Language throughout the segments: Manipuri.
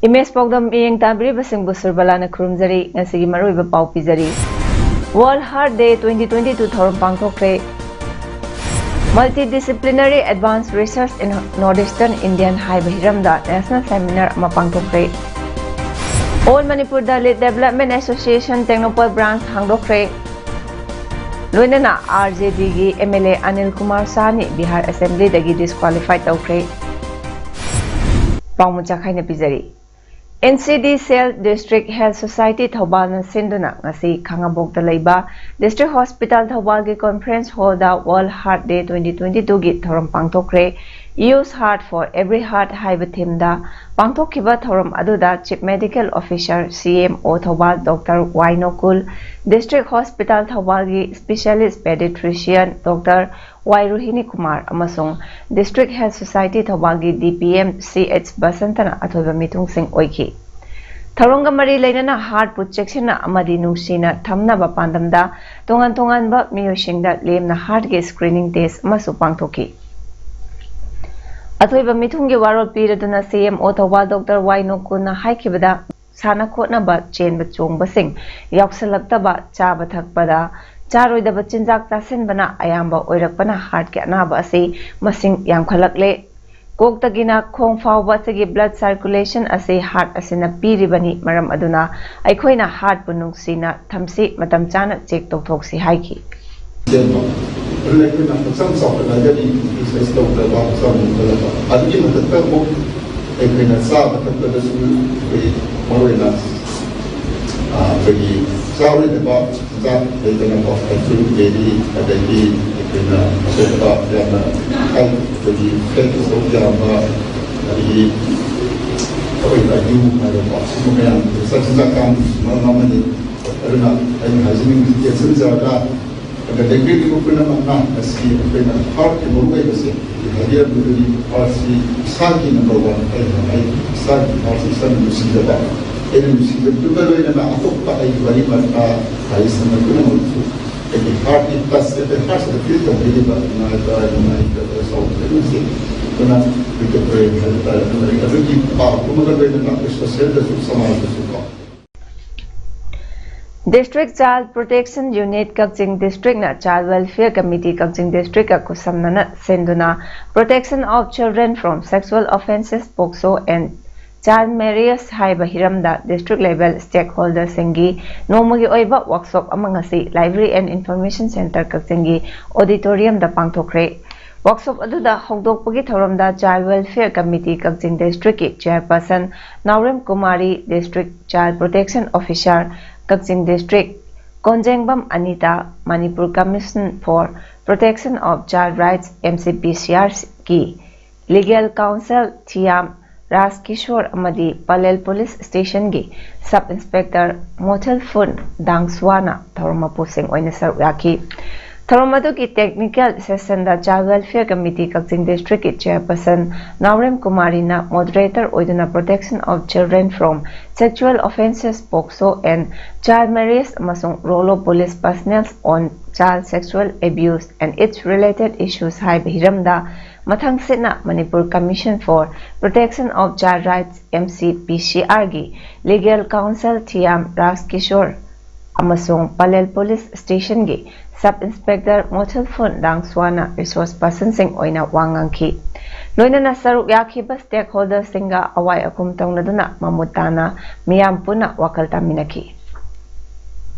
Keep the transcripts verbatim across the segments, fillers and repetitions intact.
ꯏꯃꯦꯖ ꯄꯥꯎꯗꯝ ꯃꯤꯠꯌꯦꯡ ꯇꯥꯕꯤꯔꯤꯕꯁꯤꯡꯕꯨ ꯁꯨꯔꯕꯂꯥꯅ ꯈꯨꯔꯨꯝꯖꯔꯤ꯫ ꯉꯁꯤꯒꯤ ꯃꯔꯨꯑꯣꯏꯕ ꯄꯥꯎ ꯄꯤꯖꯔꯤ꯫ World Heart Day twenty twenty-two ꯊꯧꯔꯝ ꯄꯥꯡꯊꯣꯛꯈ꯭ꯔꯦ꯫ Multidisciplinary Advanced Research in Northeastern Indian ꯍꯥꯏꯕ ꯍꯤꯔꯝꯗ National Seminar ꯑꯃ ꯄꯥꯡꯊꯣꯛꯈ꯭ꯔꯦ꯫ All Manipur Dalit Development Association Tengnoupal Branch ꯍꯥꯡꯗꯣꯛꯈ꯭ꯔꯦ꯫ ꯂꯣꯏꯅꯅ RJDꯒꯤ MLA ꯑꯅꯤꯜ ꯀꯨꯃꯥꯔ ꯁꯥꯍꯅꯤ ꯕꯤꯍꯥꯔ Assemblyꯗꯒꯤ disqualify ꯇꯧꯈ꯭ꯔꯦ꯫ ꯄꯥꯎ ꯃꯆꯥ ꯈꯥꯏꯅ ꯄꯤꯖꯔꯤ꯫ NCD Cell District Health Society ꯊꯧꯕꯥꯜꯅ ꯁꯤꯟꯗꯨꯅ ꯉꯁꯤ ꯈꯥꯉꯕꯣꯛꯇ ꯂꯩꯕ District Hospital ꯊꯧꯕꯥꯜꯒꯤ Conference Hallꯗ World Heart Day twenty twenty-twoꯒꯤ ꯊꯧꯔꯝ ꯄꯥꯡꯊꯣꯛꯈ꯭ꯔꯦ꯫ Use Heart for Every Heart ꯍꯥꯏꯕ themeꯗ ꯄꯥꯡꯊꯣꯛꯈꯤꯕ ꯊꯧꯔꯝ ꯑꯗꯨꯗ Chief Medical Officer, CMO Thoubal Doctor ꯋꯥꯏ ꯅꯣꯀꯨꯜ, District Hospital ꯊꯧꯕꯥꯜꯒꯤ Specialist Pediatrician Doctor ꯋꯥꯏ ꯔꯣꯍꯤꯅꯤ ꯀꯨꯃꯥꯔ ꯑꯃꯁꯨꯡ District Health Society ꯊꯧꯕꯥꯜꯒꯤ DPM ꯁꯤ ꯑꯩꯆ ꯕꯁꯟꯇꯅ ꯑꯊꯣꯏꯕ ꯃꯤꯊꯨꯡꯁꯤꯡ ꯑꯣꯏꯈꯤ꯫ ꯊꯧꯔꯝꯒ ꯃꯔꯤ ꯂꯩꯅꯅ heartꯄꯨ ꯆꯦꯛꯁꯤꯟꯅ ꯑꯃꯗꯤ ꯅꯨꯡꯁꯤꯅ ꯊꯝꯅꯕ ꯄꯥꯟꯗꯝꯗ ꯇꯣꯉꯥꯟ ꯇꯣꯉꯥꯟꯕ ꯃꯤꯑꯣꯏꯁꯤꯡꯗ ꯂꯦꯝꯅ heartꯀꯤ screening test ꯑꯃꯁꯨ ꯄꯥꯡꯊꯣꯛꯈꯤ꯫ ꯑꯊꯣꯏꯕ ꯃꯤꯊꯨꯡꯒꯤ ꯋꯥꯔꯣꯜ ꯄꯤꯔꯗꯨꯅ CMO ꯊꯧꯕꯥꯜ Doctor ꯋꯥꯏ ꯅꯣꯀꯨꯜꯅ ꯍꯥꯏꯈꯤꯕꯗ, ꯁꯥꯟꯅ ꯈꯣꯠꯅꯕ, ꯆꯦꯟꯕ ꯆꯣꯡꯕꯁꯤꯡ ꯌꯥꯎꯁꯜꯂꯛꯇꯕ, ꯆꯥꯕ ꯊꯛꯄꯗ ꯆꯥꯔꯣꯏꯗꯕ ꯆꯤꯟꯖꯥꯛ ꯆꯥꯁꯤꯟꯕꯅ ꯑꯌꯥꯝꯕ ꯑꯣꯏꯔꯛꯄꯅ heartꯀꯤ ꯑꯅꯥꯕ ꯑꯁꯤ ꯃꯁꯤꯡ ꯌꯥꯝꯈꯠꯂꯛꯂꯦ꯫ ꯀꯣꯛꯇꯒꯤꯅ ꯈꯣꯡ ꯐꯥꯎꯕ ꯑꯁꯤꯒꯤ blood circulation ꯑꯁꯤ heart ꯑꯁꯤꯅ ꯄꯤꯔꯤꯕꯅꯤ꯫ ꯃꯔꯝ ꯑꯗꯨꯅ ꯑꯩꯈꯣꯏꯅ heartꯄꯨ ꯅꯨꯡꯁꯤꯅ ꯊꯝꯁꯤ, ꯃꯇꯝ ꯆꯥꯅ check ꯇꯧꯊꯣꯛꯁꯤ ꯍꯥꯏꯈꯤ꯫ ꯆꯦꯟꯕ꯫ ꯑꯗꯨꯅ ꯑꯩꯈꯣꯏꯅ ꯍꯛꯆꯥꯡ ꯆꯥꯎꯈꯠꯂꯒꯗꯤ exercise ꯇꯧꯗꯕ, ꯍꯛꯆꯥꯡ ꯃꯨꯠꯊꯠꯂꯛꯄ꯫ ꯑꯗꯨꯒꯤ ꯃꯊꯛꯇ ꯑꯃꯨꯛ ꯑꯩꯈꯣꯏꯅ ꯆꯥꯕ ꯊꯛꯄꯗꯁꯨ ꯑꯩꯈꯣꯏ ꯃꯔꯨꯑꯣꯏꯅ, ꯑ, ꯑꯩꯈꯣꯏꯒꯤ ꯆꯥꯔꯣꯏꯗꯕ ꯆꯤꯟꯖꯥꯛ ꯂꯩꯗꯅꯀꯣ, ꯍꯩꯀ꯭ꯔꯨ, ꯕꯦꯔꯤ, ꯑꯗꯒꯤ ꯑꯩꯈꯣꯏꯅ ꯑꯇꯣꯞꯄ ꯌꯥꯝꯅ ꯑꯩꯈꯣꯏꯒꯤ ꯐꯦꯠ ꯌꯥꯝꯕ, ꯑꯗꯒꯤ ꯑꯩꯈꯣꯏ ꯑꯌꯨ ꯍꯥꯏꯕꯀꯣ, ꯁꯤꯒꯨꯝꯕ ꯃꯌꯥꯝ, ꯆꯥꯛ ꯆꯤꯟꯖꯥꯛ ꯀꯥꯡꯕꯨꯁꯨ ꯃꯔꯝ ꯑꯃꯅꯤ꯫ ꯑꯗꯨꯅ ꯑꯩꯅ ꯍꯥꯏꯖꯅꯤꯡꯕꯗꯤ, ꯇꯦꯟꯁꯤꯟꯖꯔꯒ ꯑꯗꯨꯒ ꯂꯩꯀꯥꯏꯒꯤ ꯄꯨꯝꯅꯃꯛꯅ ꯉꯁꯤ ꯑꯩꯈꯣꯏꯅ ꯍꯥꯔꯠꯀꯤ ꯃꯔꯨꯑꯣꯏꯕꯁꯤ ꯍꯥꯏꯕꯤꯔꯝꯕꯗꯨꯗꯤ, ꯍꯥꯔꯠꯁꯤ ꯏꯁꯥꯒꯤ ꯅꯝꯕꯔ ꯋꯥꯟ ꯑꯩ, ꯑꯩ ꯏꯁꯥꯒꯤ ꯍꯥꯔꯠꯁꯤ ꯏꯁꯥꯅ ꯅꯨꯡꯁꯤꯖꯕ, ꯑꯩꯅ ꯅꯨꯡꯁꯤꯖꯕꯗꯨꯒ ꯂꯣꯏꯅꯅ ꯑꯇꯣꯞꯄ ꯑꯩꯒꯤ ꯃꯔꯤ ꯃꯇꯥ ꯍꯥꯏꯁꯤꯡ ꯄꯨꯝꯅꯃꯛꯁꯨ ꯑꯩꯒꯤ ꯍꯥꯔꯠꯀꯤ ꯇꯁ, ꯑꯩꯈꯣꯏ ꯍꯥꯔꯠꯁꯤꯗ ꯐꯤꯜ ꯇꯧꯕꯤꯔꯤꯕ ꯏꯃꯥ ꯏꯄꯥ, ꯏꯃꯥ ꯏꯄꯥ ꯆꯥꯎꯕ ꯈꯨꯗꯤꯡꯃꯛꯁꯦ ꯑꯗꯨꯅ ꯔꯤꯀꯣꯚꯔꯤ ꯍꯥꯏꯕ ꯇꯥꯔꯦ꯫ ꯑꯗꯨꯅ ꯑꯗꯨꯒꯤ ꯄꯥꯎ ꯑꯃꯒ ꯂꯣꯏꯅꯅ ꯑꯩꯈꯣꯏ ꯁꯣꯁꯤꯌꯦꯜꯗꯁꯨ, ꯁꯃꯥꯖꯗꯁꯨ ꯀꯣ꯫ District Child Protection Unit, Kakching District ꯅ Child Welfare Committee, Kakching District ꯀ ꯈꯨꯠꯁꯝꯅꯅ ꯁꯤꯟꯗꯨꯅ Protection of Children from Sexual Offences, POCSO and Child Marriage ꯍꯥꯏꯕ ꯍꯤꯔꯝꯗ district level stakeholder ꯁꯤꯡꯒꯤ ꯅꯣꯡꯃꯒꯤ ꯑꯣꯏꯕ workshop ꯑꯃ ꯉꯁꯤ Library and Information Centre ꯀꯛꯆꯤꯡꯒꯤ auditorium ꯗ ꯄꯥꯡꯊꯣꯛꯈ꯭ꯔꯦ꯫ Workshop ꯑꯗꯨꯗ ꯍꯧꯗꯣꯛꯄꯒꯤ ꯊꯧꯔꯝꯗ Child Welfare Committee, Kakching District ꯀꯤ Chairperson Naorem Kumari, District Child Protection Officer, Kakching District, ꯀꯣꯟꯖꯦꯡꯕꯝ Anita, Manipur Commission for Protection of Child Rights, M C P C R ꯀꯤ Legal Counsel ꯊꯤꯌꯥꯝ ꯔꯥꯖꯀꯤꯁꯣꯔ ꯑꯃꯗꯤ ꯄꯂꯦꯜ Police Station ꯒꯤ Sub Inspector ꯃꯣꯊꯦꯜꯐꯨꯟ ꯗꯥꯡꯁꯨꯋꯥꯅ ꯊꯧꯔꯝ ꯃꯄꯨꯁꯤꯡ ꯑꯣꯏꯅ ꯁꯔꯨꯛ ꯌꯥꯈꯤ꯫ ꯊꯧꯔꯝ ꯑꯗꯨꯒꯤ technical session ꯗ Child Welfare Committee, Kakching District ꯀꯤ Chairperson ꯅꯥꯎꯔꯦꯝ ꯀꯨꯃꯥꯔꯤꯅ moderator ꯑꯣꯏꯗꯨꯅ Protection of Children from Sexual Offences, POCSO and Child Marriage ꯑꯃꯁꯨꯡ Role of Police Personnel on Child Sexual Abuse and Its Related Issues ꯍꯥꯏꯕ ꯍꯤꯔꯝꯗ ꯃꯊꯪꯁꯤꯠꯅ Manipur Commission for Protection of Child Rights, M C P C R ꯒꯤ Legal Counsel ꯊꯤꯌꯥꯝ ꯔꯥꯖꯀꯤꯁꯣꯔ ꯑꯃꯁꯨꯡ ꯄꯂꯦꯜ Police Station ꯒꯤ Sub Inspector ꯃꯣꯊꯦꯜꯐꯨꯟ ꯗꯥꯡꯁꯨꯋꯥꯅ resource person ꯁꯤꯡ ꯑꯣꯏꯅ ꯋꯥ ꯉꯥꯡꯈꯤ꯫ ꯂꯣꯏꯅꯅ ꯁꯔꯨꯛ ꯌꯥꯈꯤꯕ stakeholder ꯁꯤꯡꯒ ꯑꯋꯥꯏ ꯑꯈꯨꯝ ꯇꯧꯅꯗꯨꯅ ꯃꯃꯨꯠ ꯇꯥꯅ ꯃꯤꯌꯥꯝ ꯄꯨꯟꯅ ꯋꯥꯈꯜ ꯇꯥꯃꯤꯟꯅꯈꯤ꯫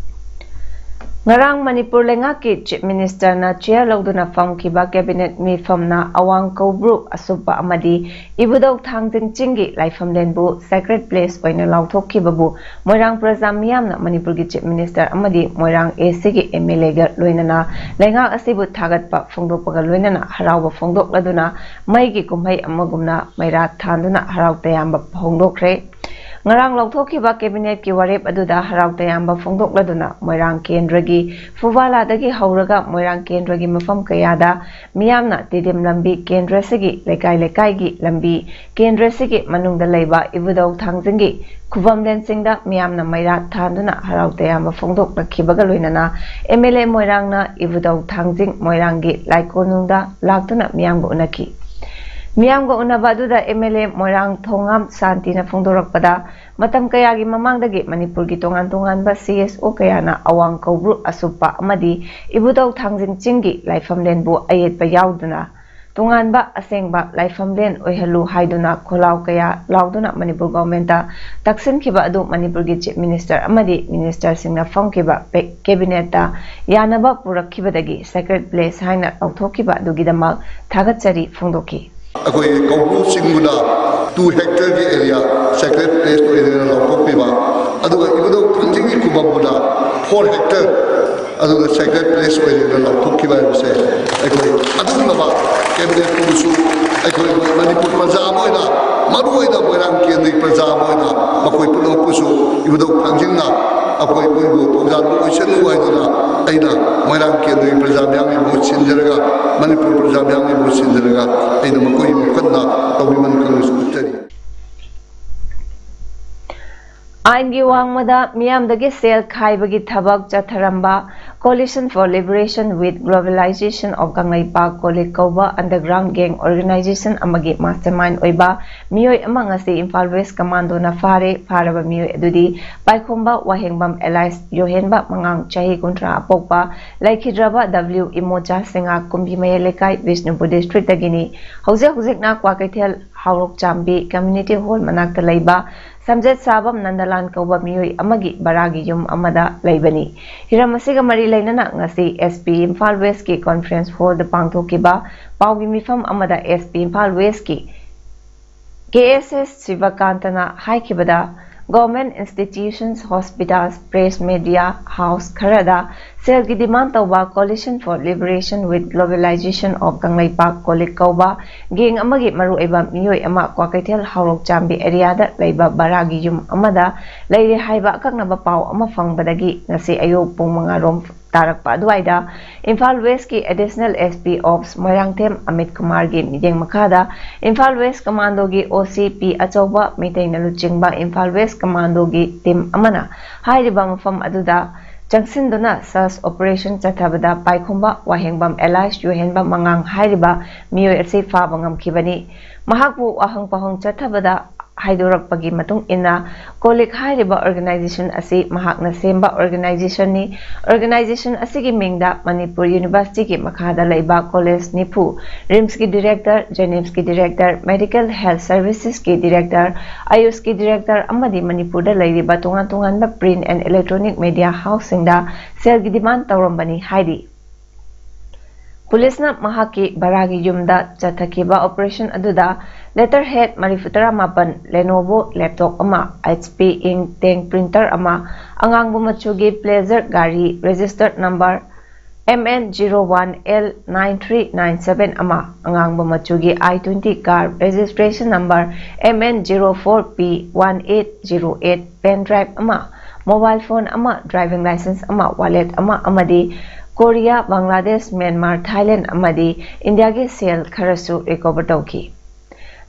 ꯉꯔꯥꯡ ꯃꯅꯤꯄꯨꯔ ꯂꯩꯉꯥꯛꯀꯤ Chief Ministerꯅ chair ꯂꯧꯗꯨꯅ ꯐꯝꯈꯤꯕ cabinet ꯃꯤꯐꯝꯅ ꯑꯋꯥꯡ ꯀꯧꯕ꯭ꯔꯨ ꯑꯁꯨꯞꯄ ꯑꯃꯗꯤ ꯏꯕꯨꯙꯧ ꯊꯥꯡꯖꯤꯡ ꯆꯤꯡꯒꯤ ꯂꯥꯏꯐꯝꯂꯦꯟꯕꯨ sacred place ꯑꯣꯏꯅ ꯂꯥꯎꯊꯣꯛꯈꯤꯕꯕꯨ ꯃꯣꯏꯔꯥꯡ ꯄ꯭ꯔꯖꯥ ꯃꯤꯌꯥꯝꯅ ꯃꯅꯤꯄꯨꯔꯒꯤ Chief Minister ꯑꯃꯗꯤ ꯃꯣꯏꯔꯥꯡ ACꯒꯤ MLAꯒ ꯂꯣꯏꯅꯅ ꯂꯩꯉꯥꯛ ꯑꯁꯤꯕꯨ ꯊꯥꯒꯠꯄ ꯐꯣꯡꯗꯣꯛꯄꯒ ꯂꯣꯏꯅꯅ ꯍꯔꯥꯎꯕ ꯐꯣꯡꯗꯣꯛꯂꯗꯨꯅ ꯃꯩꯒꯤ ꯀꯨꯝꯍꯩ ꯑꯃꯒꯨꯝꯅ ꯃꯩꯔꯥ ꯊꯥꯟꯗꯨꯅ ꯍꯔꯥꯎ ꯇꯌꯥꯝꯕ ꯐꯣꯡꯗꯣꯛꯈ꯭ꯔꯦ꯫ ꯉꯔꯥꯡ ꯂꯧꯊꯣꯛꯈꯤꯕ cabinetꯀꯤ ꯋꯥꯔꯦꯞ ꯑꯗꯨꯗ ꯍꯔꯥꯎ ꯇꯌꯥꯝꯕ ꯐꯣꯡꯗꯣꯛꯂꯗꯨꯅ ꯃꯣꯏꯔꯥꯡ ꯀꯦꯟꯗ꯭ꯔꯒꯤ ꯐꯨꯕꯥꯂꯥꯗꯒꯤ ꯍꯧꯔꯒ ꯃꯣꯏꯔꯥꯡ ꯀꯦꯟꯗ꯭ꯔꯒꯤ ꯃꯐꯝ ꯀꯌꯥꯗ ꯃꯤꯌꯥꯝꯅ ꯇꯤꯗꯤꯝ ꯂꯝꯕꯤ ꯀꯦꯟꯗ꯭ꯔꯁꯤꯒꯤ ꯂꯩꯀꯥꯏ ꯂꯩꯀꯥꯏꯒꯤ ꯂꯝꯕꯤ ꯀꯦꯟꯗ꯭ꯔꯁꯤꯒꯤ ꯃꯅꯨꯡꯗ ꯂꯩꯕ ꯏꯕꯨꯙꯧ ꯊꯥꯡꯖꯤꯡꯒꯤ ꯈꯨꯕꯝꯂꯦꯟꯁꯤꯡꯗ ꯃꯤꯌꯥꯝꯅ ꯃꯩꯔꯥ ꯊꯥꯟꯗꯨꯅ ꯍꯔꯥꯎ ꯇꯌꯥꯝꯕ ꯐꯣꯡꯗꯣꯛꯂꯛꯈꯤꯕꯒ ꯂꯣꯏꯅꯅ MLA ꯃꯣꯏꯔꯥꯡꯅ ꯏꯕꯨꯙꯧ ꯊꯥꯡꯖꯤꯡ ꯃꯣꯏꯔꯥꯡꯒꯤ ꯂꯥꯏꯀꯣꯅꯨꯡꯗ ꯂꯥꯛꯇꯨꯅ ꯃꯤꯌꯥꯝꯒ ꯎꯅꯈꯤ꯫ ꯃꯤꯌꯥꯝꯒ ꯎꯅꯕ ꯑꯗꯨꯗ MLA ꯃꯣꯏꯔꯥꯡ ꯊꯣꯉꯥꯝ ꯁꯥꯟꯇꯤꯅ ꯐꯣꯡꯗꯣꯔꯛꯄꯗ, ꯃꯇꯝ ꯀꯌꯥꯒꯤ ꯃꯃꯥꯡꯗꯒꯤ ꯃꯅꯤꯄꯨꯔꯒꯤ ꯇꯣꯉꯥꯟ ꯇꯣꯉꯥꯟꯕ CSO ꯀꯌꯥꯅ ꯑꯋꯥꯡ ꯀꯧꯕ꯭ꯔꯨ ꯑꯁꯨꯞꯄ ꯑꯃꯗꯤ ꯏꯕꯨꯙꯧ ꯊꯥꯡꯖꯤꯡ ꯆꯤꯡꯒꯤ ꯂꯥꯏꯐꯝꯂꯦꯟꯕꯨ ꯑꯌꯦꯠꯄ ꯌꯥꯎꯗꯅ ꯇꯣꯉꯥꯟꯕ ꯑꯁꯦꯡꯕ ꯂꯥꯏꯐꯝꯂꯦꯟ ꯑꯣꯏꯍꯜꯂꯨ ꯍꯥꯏꯗꯨꯅ ꯈꯣꯜꯂꯥꯎ ꯀꯌꯥ ꯂꯥꯎꯗꯨꯅ ꯃꯅꯤꯄꯨꯔ governmentꯇ ꯇꯛꯁꯤꯟꯈꯤꯕ ꯑꯗꯨ ꯃꯅꯤꯄꯨꯔꯒꯤ Chief Minister ꯑꯃꯗꯤ ministerꯁꯤꯡꯅ ꯐꯝꯈꯤꯕ ꯄꯦ-, cabinetꯇ ꯌꯥꯅꯕ ꯄꯨꯔꯛꯈꯤꯕꯗꯒꯤ sacred place ꯍꯥꯏꯅ ꯂꯥꯎꯊꯣꯛꯈꯤꯕ ꯑꯗꯨꯒꯤꯗꯃꯛ ꯊꯥꯒꯠꯆꯔꯤ ꯐꯣꯡꯗꯣꯛꯈꯤ꯫ ꯑꯩꯈꯣꯏ ꯀꯧꯕ꯭ꯔꯨ ꯆꯤꯡꯕꯨꯅ two hectareꯒꯤ area sacred place ꯑꯣꯏꯅ ꯂꯥꯎꯊꯣꯛꯄꯤꯕ, ꯑꯗꯨꯒ ꯏꯕꯨꯙꯧ ꯊꯥꯡꯖꯤꯡꯒꯤ ꯈꯨꯕꯝꯕꯨꯅ four hectare, ꯑꯗꯨꯒ sacred place ꯑꯣꯏꯅ ꯂꯥꯎꯊꯣꯛꯈꯤꯕ ꯍꯥꯏꯕꯁꯦ ꯑꯩꯈꯣꯏ ꯑꯗꯨꯒꯨꯝꯂꯕ cabinetꯄꯨꯁꯨ ꯑꯩꯈꯣꯏ ꯃꯅꯤꯄꯨꯔ ꯄ꯭ꯔꯖꯥ ꯑꯃ ꯑꯣꯏꯅ, ꯃꯔꯨꯑꯣꯏꯅ ꯃꯣꯏꯔꯥꯡ ꯀꯦꯟꯗ꯭ꯔꯒꯤ ꯄ꯭ꯔꯖꯥ ꯑꯃ ꯑꯣꯏꯅ ꯃꯈꯣꯏ ꯄꯨꯝꯅꯃꯛꯄꯨꯁꯨ ꯏꯕꯨꯙꯧ ꯊꯥꯡꯖꯤꯡꯅ ꯑꯩꯈꯣꯏ ꯃꯣꯏꯕꯨ ꯊꯧꯖꯥꯜꯕꯨ ꯑꯣꯏꯁꯅꯨ ꯍꯥꯏꯗꯨꯅ ꯑꯩꯅ ꯃꯣꯏꯔꯥꯡ ꯀꯦꯟꯗ꯭ꯔꯒꯤ ꯄ꯭ꯔꯖꯥ ꯃꯌꯥꯝꯒꯤ ꯃꯍꯨꯠ ꯁꯤꯟꯖꯔꯒ, ꯃꯅꯤꯄꯨꯔ ꯄ꯭ꯔꯖꯥ ꯃꯌꯥꯝꯒꯤ ꯃꯍꯨꯠ ꯁꯤꯟꯖꯔꯒ ꯑꯩꯅ ꯃꯈꯣꯏꯒꯤ ꯃꯈꯨꯠꯅ ꯇꯧꯕꯤꯃꯜ ꯈꯪꯅꯁꯨ ꯎꯠꯆꯔꯤ꯫ ꯑꯥꯏꯟꯒꯤ ꯋꯥꯡꯃꯗ ꯃꯤꯌꯥꯝꯗꯒꯤ ꯁꯦꯜ ꯈꯥꯏꯕꯒꯤ ꯊꯕꯛ ꯆꯠꯊꯔꯝꯕ Coalition for Liberation with Globalization of Kangleipak, ꯀꯣꯂꯤꯛ ꯀꯧꯕ underground gang organization ꯑꯃꯒꯤ mastermind ꯑꯣꯏꯕ ꯃꯤꯑꯣꯏ ꯑꯃ ꯉꯁꯤ ꯏꯝꯐꯥꯜ West Commandoꯅ ꯐꯥꯔꯦ꯫ ꯐꯥꯔꯕ ꯃꯤꯑꯣꯏ ꯑꯗꯨꯗꯤ ꯄꯥꯏꯈꯣꯝꯕ ꯋꯥꯍꯦꯡꯕꯝ alias ꯌꯣꯍꯦꯟꯕ ꯃꯉꯥꯡ, ꯆꯍꯤ ꯀꯨꯟꯊ꯭ꯔꯥ ꯑꯄꯣꯛꯄ, ꯂꯩꯈꯤꯗ꯭ꯔꯕ W ꯏꯃꯣꯆꯥ ꯁꯤꯡꯉꯥ, ꯀꯨꯝꯕꯤꯃꯌꯥꯏ ꯂꯩꯀꯥꯏ, ꯕꯤꯁꯅꯨꯄꯨꯔ districtꯇꯒꯤꯅꯤ꯫ ꯍꯧꯖꯤꯛ ꯍꯧꯖꯤꯛꯅ ꯀ꯭ꯋꯥꯀꯩꯊꯦꯜ ꯍꯥꯎꯔꯣꯛꯆꯥꯝꯕꯤ community hall ꯃꯅꯥꯛꯇ ꯂꯩꯕ ꯁꯝꯖꯦꯠ ꯁꯥꯕꯝ ꯅꯟꯗꯂꯥꯟ ꯀꯧꯕ ꯃꯤꯑꯣꯏ ꯑꯃꯒꯤ ꯕꯔꯥꯒꯤ ꯌꯨꯝ ꯑꯃꯗ ꯂꯩꯕꯅꯤ꯫ ꯍꯤꯔꯝ ꯑꯁꯤꯒ ꯃꯔꯤ ꯂꯩꯅꯅ ꯉꯁꯤ S P ꯏꯝꯐꯥꯜ West ꯀꯤ conference hall ꯗ ꯄꯥꯡꯊꯣꯛꯈꯤꯕ ꯄꯥꯎꯒꯤ ꯃꯤꯐꯝ ꯑꯃꯗ S P ꯏꯝꯐꯥꯜ West ꯀꯤ K S S ꯁꯤꯕꯀꯥꯟꯇꯅ ꯍꯥꯏꯈꯤꯕꯗ, government institutions, hospitals, press, media house ꯈꯔꯗ ꯁꯦꯜꯒꯤ demand ꯇꯧꯕ Coalition for Liberation with Globalization of Kangleipak, ꯀꯣꯂꯤꯛ ꯀꯧꯕ gang ꯑꯃꯒꯤ ꯃꯔꯨꯑꯣꯏꯕ ꯃꯤꯑꯣꯏ ꯑꯃ ꯀ꯭ꯋꯥꯀꯩꯊꯦꯜ ꯍꯥꯎꯔꯣꯛ ꯆꯥꯝꯕꯤ area ꯗ ꯂꯩꯕ ꯕꯔꯥꯒꯤ ꯌꯨꯝ ꯑꯃꯗ ꯂꯩꯔꯦ ꯍꯥꯏꯕ ꯑꯀꯛꯅꯕ ꯄꯥꯎ ꯑꯃ ꯐꯪꯕꯗꯒꯤ ꯉꯁꯤ ꯑꯌꯨꯛ ꯄꯨꯡ ꯃꯉꯥ ꯔꯣꯝ ꯇꯥꯔꯛꯄ ꯑꯗꯨꯋꯥꯏꯗ ꯏꯝꯐꯥꯜ West ꯀꯤ Additional S P of Moirangthem Amit ꯀꯨꯃꯥꯔꯒꯤ ꯃꯤꯠꯌꯦꯡ ꯃꯈꯥꯗ ꯏꯝꯐꯥꯜ West Commando ꯒꯤ O C P ꯑꯆꯧꯕ ꯃꯩꯇꯩꯅ ꯂꯨꯆꯤꯡꯕ ꯏꯝꯐꯥꯜ West Commando ꯒꯤ team ꯑꯃꯅ ꯍꯥꯏꯔꯤꯕ ꯃꯐꯝ ꯑꯗꯨꯗ ꯆꯪꯁꯤꯟꯗꯨꯅ search operation ꯆꯠꯊꯕꯗ ꯄꯥꯏꯈꯣꯝꯕ ꯋꯥꯍꯦꯡꯕꯝ alias ꯌꯣꯍꯦꯟꯕꯝ ꯃꯉꯥꯡ ꯍꯥꯏꯔꯤꯕ ꯃꯤꯑꯣꯏ ꯑꯁꯤ ꯐꯥꯕ ꯉꯝꯈꯤꯕꯅꯤ꯫ ꯃꯍꯥꯛꯄꯨ ꯋꯥꯍꯪ ꯄꯥꯎꯍꯪ ꯆꯠꯊꯕꯗ ꯍꯥꯏꯗꯣꯔꯛꯄꯒꯤ ꯃꯇꯨꯡ ꯏꯟꯅ, ꯀꯣꯂꯤꯛ ꯍꯥꯏꯔꯤꯕ organization ꯑꯁꯤ ꯃꯍꯥꯛꯅ ꯁꯦꯝꯕ organization ꯅꯤ꯫ Organization ꯑꯁꯤꯒꯤ ꯃꯤꯡꯗ ꯃꯅꯤꯄꯨꯔ University ꯒꯤ ꯃꯈꯥꯗ ꯂꯩꯕ college ꯅꯤꯐꯨ, RIMS ꯀꯤ director, JNIMS ꯀꯤ director, Medical Health Services ꯀꯤ director, AYUSH ꯀꯤ director ꯑꯃꯗꯤ ꯃꯅꯤꯄꯨꯔꯗ ꯂꯩꯔꯤꯕ ꯇꯣꯉꯥꯟ ꯇꯣꯉꯥꯟꯕ print and electronic media house ꯁꯤꯡꯗ ꯁꯦꯜꯒꯤ demand ꯇꯧꯔꯝꯕꯅꯤ ꯍꯥꯏꯔꯤ꯫ ꯄꯨꯂꯤꯁꯅ ꯃꯍꯥꯛꯀꯤ ꯚꯔꯥꯒꯤ ꯌꯨꯝꯗ ꯆꯠꯊꯈꯤꯕ operation ꯑꯗꯨꯗ letterhead ꯃꯔꯤꯐꯨ ꯇꯔꯥꯃꯥꯄꯟ, Lenovo laptop ꯑꯃ, H P ink tank printer ꯑꯃ, ꯑꯉꯥꯡꯕ ꯃꯆꯨꯒꯤ Pleasure ꯒꯥꯔꯤ registered number M N zero one L nine three nine seven ꯑꯃ, ꯑꯉꯥꯡꯕ ꯃꯆꯨꯒꯤ I twenty car registration number M N zero four P one eight zero eight, pen drive ꯑꯃ, mobile phone ꯑꯃ, driving license ꯑꯃ, wallet ꯑꯃ ꯑꯃꯗꯤ ꯀꯣꯔꯤꯌꯥ, ꯕꯪꯒ꯭ꯂꯥꯗꯦꯁ, ꯃ꯭ꯌꯥꯟꯃꯥꯔ, ꯊꯥꯏꯂꯦꯟ ꯑꯃꯗꯤ ꯏꯟꯗꯤꯌꯥꯒꯤ ꯁꯦꯜ ꯈꯔꯁꯨ recover ꯇꯧꯈꯤ꯫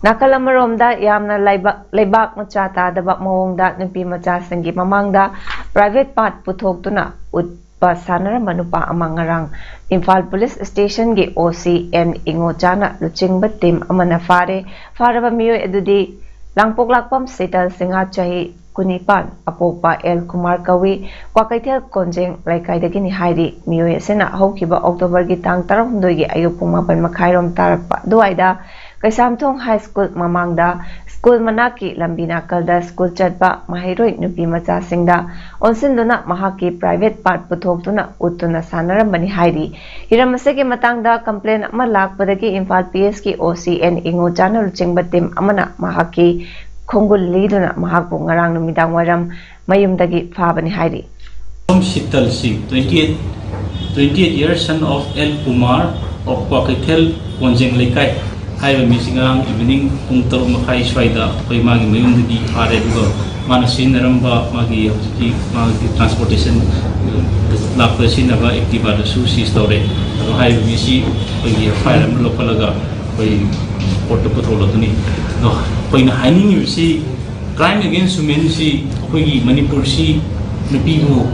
ꯅꯥꯀꯜ ꯑꯃꯔꯣꯝꯗ ꯌꯥꯝꯅ ꯂꯩꯕꯥꯛ, ꯂꯩꯕꯥꯛ ꯃꯆꯥ ꯇꯥꯗꯕ ꯃꯑꯣꯡꯗ ꯅꯨꯄꯤ ꯃꯆꯥꯁꯤꯡꯒꯤ ꯃꯃꯥꯡꯗ private part ꯄꯨꯊꯣꯛꯇꯨꯅ ꯎꯠꯄ ꯁꯥꯟꯅꯔꯝꯕ ꯅꯨꯄꯥ ꯑꯃ ꯉꯔꯥꯡ ꯏꯝꯐꯥꯜ ꯄꯨꯂꯤꯁ ꯁ꯭ꯇꯦꯁꯟꯒꯤ O C N ꯏꯉꯣꯆꯥꯅ ꯂꯨꯆꯤꯡꯕ team ꯑꯃꯅ ꯐꯥꯔꯦ꯫ ꯐꯥꯔꯕ ꯃꯤꯑꯣꯏ ꯑꯗꯨꯗꯤ ꯂꯥꯡꯄꯣꯛꯂꯥꯛꯄꯝ ꯁꯤꯇꯜ ꯁꯤꯡꯍ, ꯆꯍꯤ ꯀꯨꯟꯅꯤꯄꯥꯟ, ꯑꯄꯣꯛꯄ ꯑꯦꯜ ꯀꯨꯃꯥꯔ ꯀꯧꯏ, ꯀ꯭ꯋꯥꯀꯩꯊꯦꯜ ꯀꯣꯟꯖꯦꯡ ꯂꯩꯀꯥꯏꯗꯒꯤꯅꯤ ꯍꯥꯏꯔꯤ꯫ ꯃꯤꯑꯣꯏ ꯑꯁꯤꯅ ꯍꯧꯈꯤꯕ ꯑꯣꯛꯇꯣꯕꯔꯒꯤ ꯇꯥꯡ ꯇꯔꯥꯍꯨꯝꯗꯣꯏꯒꯤ ꯑꯌꯨꯛ ꯄꯨꯡ ꯃꯥꯄꯟ ꯃꯈꯥꯏꯔꯣꯝ ꯇꯥꯔꯛꯄ ꯑꯗꯨꯋꯥꯏꯗ ꯀꯩꯁꯥꯝꯊꯣꯡ ꯍꯥꯏ ꯁ꯭ꯀꯨꯜ ꯃꯃꯥꯡꯗ ꯁ꯭ꯀꯨꯜ ꯃꯅꯥꯛꯀꯤ ꯂꯝꯕꯤ ꯅꯥꯀꯜꯗ ꯁ꯭ꯀꯨꯜ ꯆꯠꯄ ꯃꯍꯩꯔꯣꯏ ꯅꯨꯄꯤ ꯃꯆꯥꯁꯤꯡꯗ ꯑꯣꯟꯁꯤꯟꯗꯨꯅ ꯃꯍꯥꯛꯀꯤ private part ꯄꯨꯊꯣꯛꯇꯨꯅ ꯎꯠꯇꯨꯅ ꯁꯥꯟꯅꯔꯝꯕꯅꯤ ꯍꯥꯏꯔꯤ꯫ ꯍꯤꯔꯝ ꯑꯁꯤꯒꯤ ꯃꯇꯥꯡꯗ complain ꯑꯃ ꯂꯥꯛꯄꯗꯒꯤ ꯏꯝꯐꯥꯜ P S ꯀꯤ O C N ꯏꯉꯣꯆꯥꯅ ꯂꯨꯆꯤꯡꯕ team ꯑꯃꯅ ꯃꯍꯥꯛꯀꯤ ꯈꯣꯡꯒꯨꯜ ꯂꯤꯗꯨꯅ ꯃꯍꯥꯛꯄꯨ ꯉꯔꯥꯡ ꯅꯨꯃꯤꯗꯥꯡ ꯋꯥꯏꯔꯝ ꯃꯌꯨꯝꯗꯒꯤ ꯐꯥꯕꯅꯤ ꯍꯥꯏꯔꯤ꯫ Om Shital Singh, twenty-eight, twenty-eight years, son of L Kumar of Kwakeithel, Konjeng Leikai. ꯍꯥꯏꯔꯤꯕ ꯃꯤꯁꯤ ꯉꯔꯥꯡ evening ꯄꯨꯡ ꯇꯔꯨꯛ ꯃꯈꯥꯏ ꯁ꯭ꯋꯥꯏꯗ ꯑꯩꯈꯣꯏ ꯃꯥꯒꯤ ꯃꯌꯨꯝꯗꯒꯤ ꯐꯥꯔꯦ꯫ ꯑꯗꯨꯒ ꯃꯥꯅ ꯁꯤꯖꯤꯟꯅꯔꯝꯕ ꯃꯥꯒꯤ ꯍꯧꯖꯤꯛꯀꯤ ꯃꯥꯒꯤ transportation ꯂꯥꯛꯄꯗ ꯁꯤꯖꯤꯟꯅꯕ Activaꯗꯨꯁꯨ seize ꯇꯧꯔꯦ꯫ ꯑꯗꯣ ꯍꯥꯏꯔꯤꯕ ꯃꯤꯁꯤ ꯑꯩꯈꯣꯏꯒꯤ F I R ꯑꯃ ꯂꯧꯈꯠꯂꯒ ꯑꯩꯈꯣꯏ courtꯇ ꯄꯨꯊꯣꯛꯂꯛꯀꯅꯤ꯫ ꯑꯗꯣ ꯑꯩꯈꯣꯏꯅ ꯍꯥꯏꯅꯤꯡꯉꯤꯕꯁꯤ, crime against womenꯁꯤ ꯑꯩꯈꯣꯏꯒꯤ ꯃꯅꯤꯄꯨꯔꯁꯤ ꯅꯨꯄꯤꯕꯨ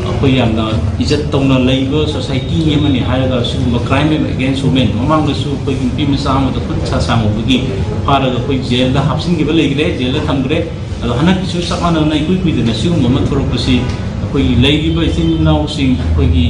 ꯑꯩꯈꯣꯏ ꯌꯥꯝꯅ ꯏꯖꯠ ꯇꯧꯅ ꯂꯩꯕ society ꯑꯃꯅꯤ ꯍꯥꯏꯔꯒ, ꯁꯤꯒꯨꯝꯕ crime against women ꯃꯃꯥꯡꯗꯁꯨ ꯑꯩꯈꯣꯏꯒꯤ ꯅꯨꯄꯤ ꯃꯆꯥ ꯑꯃꯗ ꯈꯨꯠ ꯁꯥ ꯁꯥꯡꯉꯨꯕꯒꯤ ꯐꯥꯔꯒ ꯑꯩꯈꯣꯏ jailꯗ ꯍꯥꯞꯆꯤꯟꯈꯤꯕ ꯂꯩꯈ꯭ꯔꯦ, jailꯗ ꯊꯝꯈ꯭ꯔꯦ꯫ ꯑꯗꯣ ꯍꯟꯗꯛꯀꯤꯁꯨ ꯆꯞ ꯃꯥꯟꯅꯅ ꯏꯀꯨꯏ ꯀꯨꯏꯗꯅ ꯁꯤꯒꯨꯝꯕ ꯑꯃ ꯊꯣꯔꯛꯄꯁꯤ ꯑꯩꯈꯣꯏꯒꯤ ꯂꯩꯔꯤꯕ ꯏꯆꯤꯟ ꯏꯅꯥꯎꯁꯤꯡ, ꯑꯩꯈꯣꯏꯒꯤ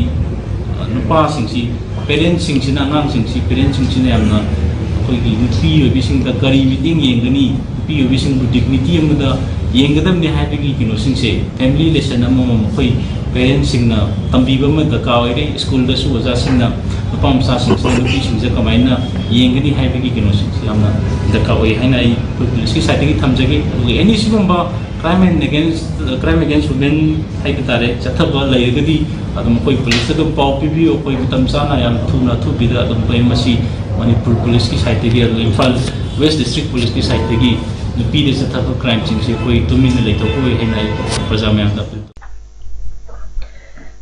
ꯅꯨꯄꯥꯁꯤꯡꯁꯤ, parentꯁꯤꯡꯁꯤꯅ, ꯑꯉꯥꯡꯁꯤꯡꯁꯤ parentꯁꯤꯡꯁꯤꯅ ꯌꯥꯝꯅ ꯑꯩꯈꯣꯏꯒꯤ ꯅꯨꯄꯤ ꯑꯣꯏꯕꯤꯁꯤꯡꯗ ꯀꯔꯤ ꯃꯤꯠꯌꯦꯡ ꯌꯦꯡꯒꯅꯤ, ꯅꯨꯄꯤ ꯑꯣꯏꯕꯤꯁꯤꯡꯕꯨ dignity ꯑꯃꯗ ꯌꯦꯡꯒꯗꯕꯅꯤ ꯍꯥꯏꯕꯒꯤ ꯀꯩꯅꯣꯁꯤꯡꯁꯦ, family lesson ꯑꯃꯃꯝ ꯑꯩꯈꯣꯏ parentꯁꯤꯡꯅ ꯇꯝꯕꯤꯕ ꯑꯃ ꯗꯔꯀꯥꯔ ꯑꯣꯏꯔꯦ꯫ ꯁ꯭ꯀꯨꯜꯗꯁꯨ ꯑꯣꯖꯥꯁꯤꯡꯅ ꯅꯨꯄꯥ ꯃꯆꯥꯁꯤꯡꯁꯤꯅ ꯅꯨꯄꯤꯁꯤꯡꯁꯦ ꯀꯃꯥꯏꯅ ꯌꯦꯡꯒꯅꯤ ꯍꯥꯏꯕꯒꯤ ꯀꯩꯅꯣꯁꯤꯡꯁꯦ ꯌꯥꯝꯅ ꯗꯔꯀꯥꯔ ꯑꯣꯏ ꯍꯥꯏꯅ ꯑꯩ ꯑꯩꯈꯣꯏ policeꯀꯤ sideꯇꯒꯤ ꯊꯝꯖꯒꯦ꯫ ꯑꯗꯨꯒ any ꯁꯤꯒꯨꯝꯕ crime and against, crime against women ꯍꯥꯏꯕ ꯇꯥꯔꯦ, ꯆꯠꯊꯕ ꯂꯩꯔꯒꯗꯤ ꯑꯗꯨꯝ ꯑꯩꯈꯣꯏ policeꯇ ꯑꯗꯨꯝ ꯄꯥꯎ ꯄꯤꯕꯤꯌꯨ꯫ ꯑꯩꯈꯣꯏ ꯃꯇꯝ ꯆꯥꯅ ꯌꯥꯝ ꯊꯨꯅ ꯑꯊꯨꯕꯤꯗ ꯑꯗꯨꯝ ꯑꯩꯈꯣꯏ ꯃꯁꯤ ꯃꯅꯤꯄꯨꯔ policeꯀꯤ sideꯇꯒꯤ, ꯑꯗꯨꯒ ꯏꯝꯐꯥꯜ West District policeꯀꯤ sideꯇꯒꯤ ꯅꯨꯄꯤꯗ ꯆꯠꯊꯕ crimeꯁꯤꯡꯁꯦ ꯑꯩꯈꯣꯏ ꯇꯨꯃꯤꯟꯅ ꯂꯩꯊꯣꯛꯄ ꯑꯣꯏ ꯍꯥꯏꯅ ꯑꯩ ꯄ꯭ꯔꯖꯥ ꯃꯌꯥꯝꯗ appeal ꯇꯧꯖꯔꯤ꯫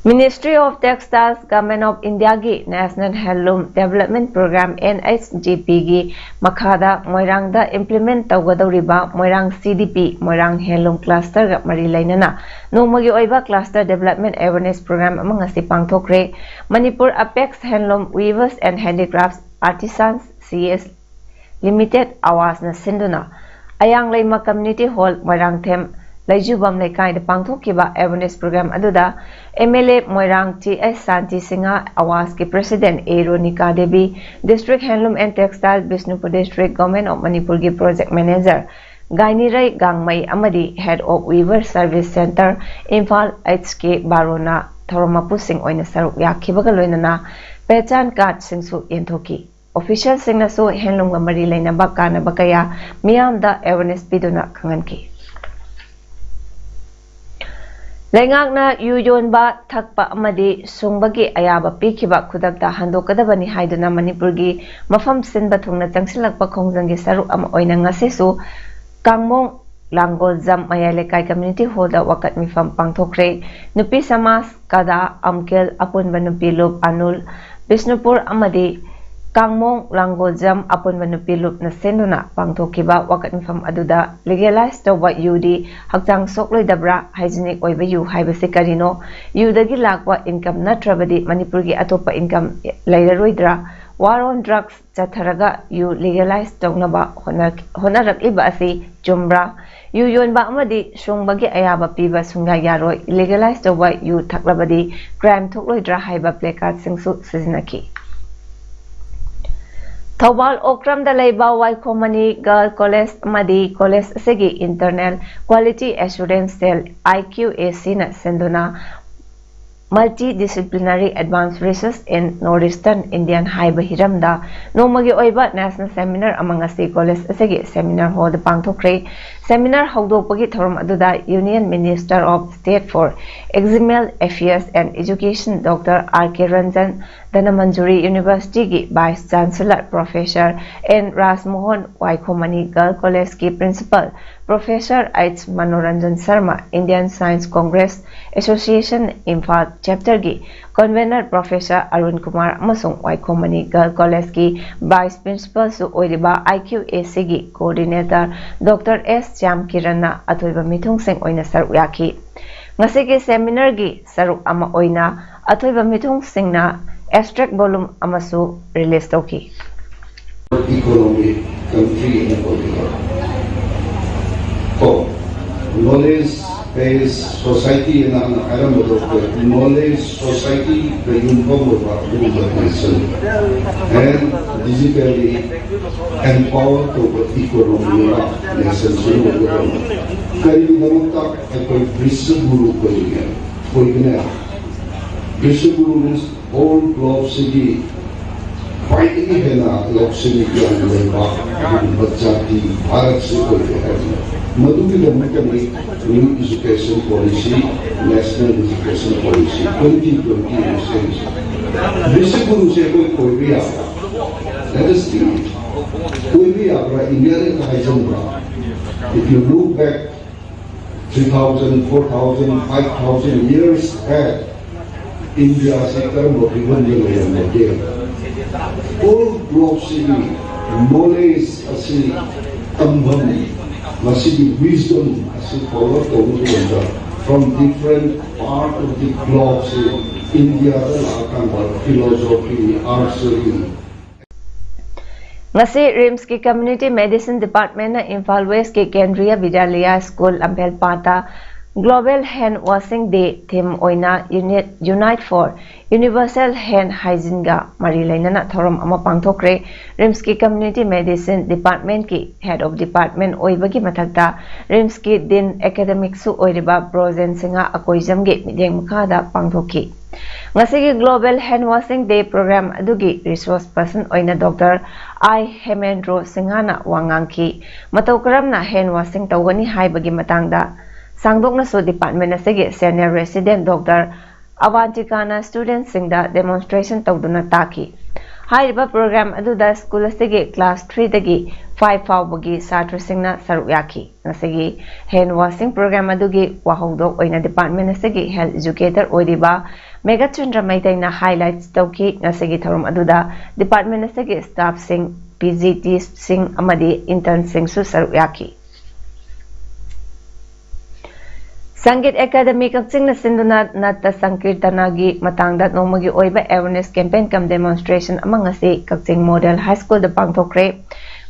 Ministry of Textiles, Government of Indiaꯒꯤ National Handloom Development Program, NHGPꯒꯤ ꯃꯈꯥꯗ ꯃꯣꯏꯔꯥꯡꯗ implement ꯇꯧꯒꯗꯧꯔꯤꯕ ꯃꯣꯏꯔꯥꯡ CDP, ꯃꯣꯏꯔꯥꯡ Handloom Clusterꯒ ꯃꯔꯤ ꯂꯩꯅꯅ ꯅꯣꯡꯃꯒꯤ ꯑꯣꯏꯕ cluster development awareness program ꯑꯃ ꯉꯁꯤ ꯄꯥꯡꯊꯣꯛꯈ꯭ꯔꯦ꯫ Manipur Apex Handloom Weavers and Handicrafts Artisans, C S Limited, ꯑꯋꯥꯁꯅ ꯁꯤꯟꯗꯨꯅ ꯑꯌꯥꯡ ꯂꯩꯃ Community Hall, ꯃꯣꯏꯔꯥꯡꯊꯦꯝ ꯂꯩꯖꯨꯕꯝ ꯂꯩꯀꯥꯏꯗ ꯄꯥꯡꯊꯣꯛꯈꯤꯕ awareness program ꯑꯗꯨꯗ M L A Moirang T S Shanti Singh, ꯑꯋꯥꯁꯀꯤ president A ꯔꯣꯅꯤꯀꯥ Devi, District Handloom and Textile Bishnupur District Government of ꯃꯅꯤꯄꯨꯔꯒꯤ project manager ꯒꯥꯏꯅꯤꯔꯩ ꯒꯥꯡꯃꯩ ꯑꯃꯗꯤ Head of Weaver Service Centre Imphal H K ꯕꯥꯔꯣꯅ ꯊꯧꯔꯝ ꯃꯄꯨꯁꯤꯡ ꯑꯣꯏꯅ ꯁꯔꯨꯛ ꯌꯥꯈꯤꯕꯒ ꯂꯣꯏꯅꯅ ꯄꯦꯆꯥꯟ ꯀꯥꯔꯗꯁꯤꯡꯁꯨ ꯌꯦꯟꯊꯣꯛꯈꯤ꯫ Officialꯁꯤꯡꯅꯁꯨ handloomꯒ ꯃꯔꯤ ꯂꯩꯅꯕ ꯀꯥꯟꯅꯕ ꯀꯌꯥ ꯃꯤꯌꯥꯝꯗ awareness ꯄꯤꯗꯨꯅ ꯈꯪꯍꯟꯈꯤ꯫ ꯂꯩꯉꯥꯛꯅ ꯌꯨ ꯌꯣꯟꯕ, ꯊꯛꯄ ꯑꯃꯗꯤ ꯁꯨꯡꯕꯒꯤ ꯑꯌꯥꯕ ꯄꯤꯈꯤꯕ ꯈꯨꯗꯛꯇ ꯍꯟꯗꯣꯛꯀꯗꯕꯅꯤ ꯍꯥꯏꯗꯨꯅ ꯃꯅꯤꯄꯨꯔꯒꯤ ꯃꯐꯝ ꯁꯤꯟꯕ ꯊꯨꯡꯅ ꯆꯪꯁꯤꯜꯂꯛꯄ ꯈꯣꯡꯖꯪꯒꯤ ꯁꯔꯨꯛ ꯑꯃ ꯑꯣꯏꯅ ꯉꯁꯤꯁꯨ ꯀꯥꯡꯃꯣꯡ ꯂꯥꯡꯒꯣꯜꯖꯝ ꯃꯌꯥꯏ ꯂꯩꯀꯥꯏ community hallꯗ ꯋꯥꯀꯠ ꯃꯤꯐꯝ ꯄꯥꯡꯊꯣꯛꯈ꯭ꯔꯦ꯫ ꯅꯨꯄꯤ ꯁꯃꯥꯖ, ꯀꯗꯥ, ꯑꯝꯀꯦꯜ, ꯑꯄꯨꯟꯕ ꯅꯨꯄꯤ ꯂꯨꯞ, ꯑꯅꯨꯜ, ꯕꯤꯁꯅꯨꯄꯨꯔ ꯑꯃꯗꯤ ꯀꯥꯡꯃꯣꯡ ꯂꯥꯡꯒꯣꯜꯖꯝ ꯑꯄꯨꯟꯕ ꯅꯨꯄꯤ ꯂꯨꯞꯅ ꯁꯤꯟꯗꯨꯅ ꯄꯥꯡꯊꯣꯛꯈꯤꯕ ꯋꯥꯀꯠ ꯃꯤꯐꯝ ꯑꯗꯨꯗ legalize ꯇꯧꯕ ꯌꯨꯗꯤ ꯍꯛꯆꯥꯡ ꯁꯣꯛꯂꯣꯏꯗꯕ꯭ꯔꯥ? Hygienic ꯑꯣꯏꯕ ꯌꯨ ꯍꯥꯏꯕꯁꯤ ꯀꯔꯤꯅꯣ? ꯌꯨꯗꯒꯤ ꯂꯥꯛꯄ income ꯅꯠꯇ꯭ꯔꯕꯗꯤ ꯃꯅꯤꯄꯨꯔꯒꯤ ꯑꯇꯣꯞꯄ income ꯂꯩꯔꯔꯣꯏꯗ꯭ꯔꯥ? War on drugs ꯆꯠꯊꯔꯒ ꯌꯨ legalize ꯇꯧꯅꯕ ꯍꯣꯠꯅ-, ꯍꯣꯠꯅꯔꯛꯂꯤꯕ ꯑꯁꯤ ꯆꯨꯝꯕ꯭ꯔꯥ? ꯌꯨ ꯌꯣꯟꯕ ꯑꯃꯗꯤ ꯁꯨꯡꯕꯒꯤ ꯑꯌꯥꯕ ꯄꯤꯕ ꯁꯨꯡꯌꯥ ꯌꯥꯔꯣꯏ꯫ Legalize ꯇꯧꯕ ꯌꯨ ꯊꯛꯂꯕꯗꯤ crime ꯊꯣꯛꯂꯣꯏꯗ꯭ꯔꯥ ꯍꯥꯏꯕ placardꯁꯤꯡꯁꯨ ꯁꯤꯖꯤꯟꯅꯈꯤ꯫ ꯊꯧꯕꯥꯜ ꯑꯣꯀ꯭ꯔꯝꯗ ꯂꯩꯕ ꯋꯥꯏꯈꯣꯝ ꯃꯅꯤ Girl College ꯑꯃꯗꯤ college ꯑꯁꯤꯒꯤ internal quality assurance cell I Q A Cꯅ ꯁꯤꯟꯗꯨꯅ Multidisciplinary Advanced Research in Northeastern Indian ꯍꯥꯏꯕ ꯍꯤꯔꯝꯗ ꯅꯣꯡꯃꯒꯤ ꯑꯣꯏꯕ national seminar ꯑꯃ ꯉꯁꯤ college ꯑꯁꯤꯒꯤ seminar hallꯗ ꯄꯥꯡꯊꯣꯛꯈ꯭ꯔꯦ꯫ Seminar ꯍꯧꯗꯣꯛꯄꯒꯤ ꯊꯧꯔꯝ ꯑꯗꯨꯗ Union Minister of State for External Affairs and Education Doctor R K Ranjan, Dhanamanjuri Universityꯒꯤ Vice Chancellor Professor N Rajmohan, Waikhom Mani Girl Collegeꯀꯤ Principal Professor H Manoranjan Sharma, Indian Science Congress Association Imphal Chapterꯒꯤ Convener Professor Arun Kumar ꯑꯃꯁꯨꯡ ꯋꯥꯏꯈꯣꯝ ꯃꯅꯤ Girl Collegeꯀꯤ Vice Principalꯁꯨ ꯑꯣꯏꯔꯤꯕ I Q A Cꯒꯤ Coordinator Doctor S Shyam Kiranꯅ ꯑꯊꯣꯏꯕ ꯃꯤꯊꯨꯡꯁꯤꯡ ꯑꯣꯏꯅ ꯁꯔꯨꯛ ꯌꯥꯈꯤ꯫ ꯉꯁꯤꯒꯤ seminarꯒꯤ ꯁꯔꯨꯛ ꯑꯃ ꯑꯣꯏꯅ ꯑꯊꯣꯏꯕ ꯃꯤꯊꯨꯡꯁꯤꯡꯅ abstract volume ꯑꯃꯁꯨ release ꯇꯧꯈꯤ꯫ Economic country ꯑꯃ ꯑꯣꯏꯔꯤꯕ ꯀꯣ, Knowledge based society ꯍꯥꯏꯅ ꯍꯥꯟꯅ ꯍꯥꯏꯔꯝꯕꯗꯣ ꯑꯩꯈꯣꯏ knowledge society ꯗ ꯌꯨꯝꯐꯝ ꯑꯣꯏꯕ ꯑꯗꯨꯒꯨꯝꯕ nation and digitally empower ꯇꯧꯕ economy ꯑꯃ nation ꯁꯤꯅ ꯑꯣꯏꯒꯗꯧꯕ꯫ ꯀꯔꯤꯒꯤꯗꯃꯛꯇ ꯑꯩꯈꯣꯏ ꯕ꯭ꯔꯤꯁ ꯒꯨꯔꯨ ꯑꯣꯏꯔꯤꯒꯦ? ꯑꯣꯏꯕꯅꯦ꯫ ꯕ꯭ꯔꯤꯁ ꯒꯨꯔꯨ means whole globe ꯁꯤꯒꯤ ꯈ꯭ꯋꯥꯏꯗꯒꯤ ꯍꯦꯟꯅ ꯂꯧꯁꯤꯡ ꯒ꯭ꯌꯥꯟ ꯂꯩꯕ ꯑꯗꯨꯒꯨꯝꯕ ꯖꯥꯇꯤ ꯚꯥꯔꯠꯁꯤ ꯑꯣꯏꯔꯦ ꯍꯥꯏꯕꯅꯤ꯫ ꯃꯗꯨꯒꯤꯗꯃꯛꯇꯅꯤ new education policy, national education policy twenty twenty ꯍꯥꯏꯅ ꯁꯦꯝꯃꯤꯁꯦ꯫ ꯕ꯭ꯔꯤꯁ ꯒꯨꯔꯨꯁꯦ ꯑꯩꯈꯣꯏ ꯑꯣꯏꯕ ꯌꯥꯕ꯭ꯔꯥ? Let us think. ꯑꯣꯏꯕ ꯌꯥꯕ꯭ꯔꯥ? ꯏꯟꯗꯤꯌꯥꯗ ꯍꯥꯏꯖꯟꯕ꯭ꯔꯥ? If you look back three thousand, four thousand, five thousand years back, ꯏꯟꯗꯤꯌꯥꯁꯤ ꯀꯔꯝꯕ ꯐꯤꯕꯝꯗ ꯂꯩꯔꯝꯕꯒꯦ? Whole globe ꯁꯤꯒꯤ knowledge ꯑꯁꯤ ꯇꯝꯐꯝ, ꯃꯁꯤꯒꯤ wisdom ꯑꯁꯤ forward ꯇꯧꯕ ꯃꯇꯝꯗ from different part of the globe ꯁꯤ ꯏꯟꯗꯤꯌꯥꯗ ꯂꯥꯛꯑꯀꯥꯟꯗ philosophy, archery, ꯉꯁꯤ ꯔꯤꯝꯁꯀꯤ Community Medicine Department ꯅ ꯏꯝꯐꯥꯜ ꯋꯦꯁꯀꯤ ꯀꯦꯟꯗ꯭ꯔꯤꯌꯥ ꯕꯤꯗ꯭ꯌꯥꯂꯌꯥ school ꯂꯝꯐꯦꯜꯄꯥꯠꯇ Global Hand Washing Day theme ꯑꯣꯏꯅ Unite, Unite for Universal Hand Hygiene ꯒ ꯃꯔꯤ ꯂꯩꯅꯅ ꯊꯧꯔꯝ ꯑꯃ ꯄꯥꯡꯊꯣꯛꯈ꯭ꯔꯦ꯫ ꯔꯤꯝꯁꯀꯤ Community Medicine Department ꯀꯤ Head of Department ꯑꯣꯏꯕꯒꯤ ꯃꯊꯛꯇ ꯔꯤꯝꯁꯀꯤ Dean Academic ꯁꯨ ꯑꯣꯏꯔꯤꯕ ꯕ꯭ꯔꯣꯖꯦꯟ ꯁꯤꯡꯍ ꯑꯀꯣꯏꯖꯝꯒꯤ ꯃꯤꯠꯌꯦꯡ ꯃꯈꯥꯗ ꯄꯥꯡꯊꯣꯛꯈꯤ꯫ ꯉꯁꯤꯒꯤ Global Hand Washing Day program ꯑꯗꯨꯒꯤ resource person ꯑꯣꯏꯅ ꯗꯣꯛꯇꯔ ꯑꯥꯏ ꯍꯦꯃꯦꯟꯗ꯭ꯔꯣ ꯁꯤꯡꯍꯅ ꯋꯥ ꯉꯥꯡꯈꯤ꯫ ꯃꯇꯧ ꯀꯔꯝꯅ hand washing ꯇꯧꯒꯅꯤ ꯍꯥꯏꯕꯒꯤ ꯃꯇꯥꯡꯗ ꯁꯥꯡꯗꯣꯛꯅꯁꯨ department ꯑꯁꯤꯒꯤ senior resident ꯗꯣꯛꯇꯔ ꯑꯋꯥꯟꯇꯤꯀꯥꯅ student ꯁꯤꯡꯗ demonstration ꯇꯧꯗꯨꯅ ꯇꯥꯛꯈꯤ꯫ ꯍꯥꯏꯔꯤꯕ program ꯑꯗꯨꯗ ꯁ꯭ꯀꯨꯜ ꯑꯁꯤꯒꯤ class three ꯗꯒꯤ five ꯐꯥꯎꯕꯒꯤ ꯁꯥꯇ꯭ꯔꯁꯤꯡꯅ ꯁꯔꯨꯛ ꯌꯥꯈꯤ꯫ ꯉꯁꯤꯒꯤ hand washing program ꯑꯗꯨꯒꯤ ꯋꯥꯍꯧꯗꯣꯛ ꯑꯣꯏꯅ department ꯑꯁꯤꯒꯤ health educator ꯑꯣꯏꯔꯤꯕ ꯃꯦꯘꯆꯟꯗ꯭ꯔ ꯃꯩꯇꯩꯅ highlights ꯇꯧꯈꯤ꯫ ꯉꯁꯤꯒꯤ ꯊꯧꯔꯝ ꯑꯗꯨꯗ department ꯑꯁꯤꯒꯤ staff ꯁꯤꯡ, P G T ꯁꯤꯡ ꯑꯃꯗꯤ intern ꯁꯤꯡꯁꯨ ꯁꯔꯨꯛ ꯌꯥꯈꯤ꯫ ꯁꯪꯒꯤꯠ ꯑꯦꯀꯥꯗꯃꯤ ꯀꯛꯆꯤꯡꯅ ꯁꯤꯟꯗꯨꯅ ꯅꯠꯇ ꯁꯪꯀꯤꯔꯇꯅꯒꯤ ꯃꯇꯥꯡꯗ ꯅꯣꯡꯃꯒꯤ ꯑꯣꯏꯕ awareness campaign cum demonstration ꯑꯃ ꯉꯁꯤ ꯀꯛꯆꯤꯡ Model High School ꯗ ꯄꯥꯡꯊꯣꯛꯈ꯭ꯔꯦ꯫